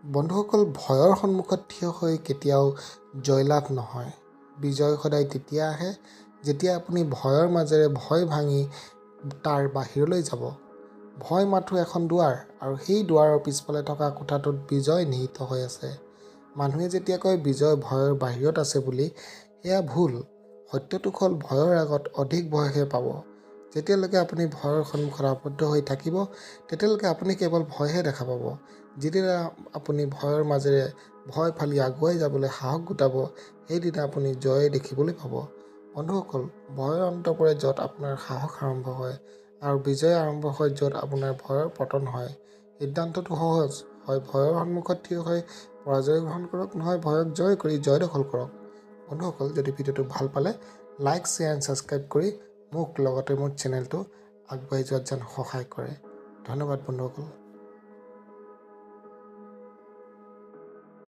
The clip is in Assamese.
বন্ধুসকল, ভয়ৰ সন্মুখত থিয় হৈ কেতিয়াও জয়লাভ নহয়। বিজয় সদায় তেতিয়া আহে, যেতিয়া আপুনি ভয়ৰ মাজেৰে ভয় ভাঙি তাৰ বাহিৰলৈ যাব। ভয় মাথো এখন দুৱাৰ আৰু সেই দুৱাৰৰ পিছফালে থকা কোঠাটোত বিজয় নিহিত হৈ আছে। মানুহে যেতিয়া কয় বিজয় ভয়ৰ বাহিৰত আছে বুলি, সেয়া ভুল। সত্যটো হ'ল, ভয়ৰ আগত অধিক ভয়হে পাব। যেতিয়ালৈকে আপুনি ভয়ৰ সন্মুখত আবদ্ধ হৈ থাকিব, তেতিয়ালৈকে আপুনি কেৱল ভয়হে দেখা পাব। যিদিনা আপুনি ভয়ৰ মাজেৰে ভয় ফালি আগুৱাই যাবলৈ সাহস গোটাব, সেইদিনা আপুনি জয় দেখিবলৈ পাব। বন্ধুসকল, ভয়ৰ অন্ত পৰে য'ত আপোনাৰ সাহস আৰম্ভ হয় আৰু বিজয় আৰম্ভ হয় য'ত আপোনাৰ ভয়ৰ পতন হয়। সিদ্ধান্তটো সহজ: হয় ভয়ৰ সন্মুখত থিয় হৈ পৰাজয় গ্ৰহণ কৰক, নহয় ভয়ক জয় কৰি জয় দখল কৰক। বন্ধুসকল, যদি ভিডিঅ'টো ভাল পালে লাইক, শ্বেয়াৰ এণ্ড ছাবস্ক্ৰাইব কৰি মোক লগতে মোৰ চেনেলটো আগবাঢ়ি যোৱাত যেন সহায় কৰে। ধন্যবাদ বন্ধুসকল।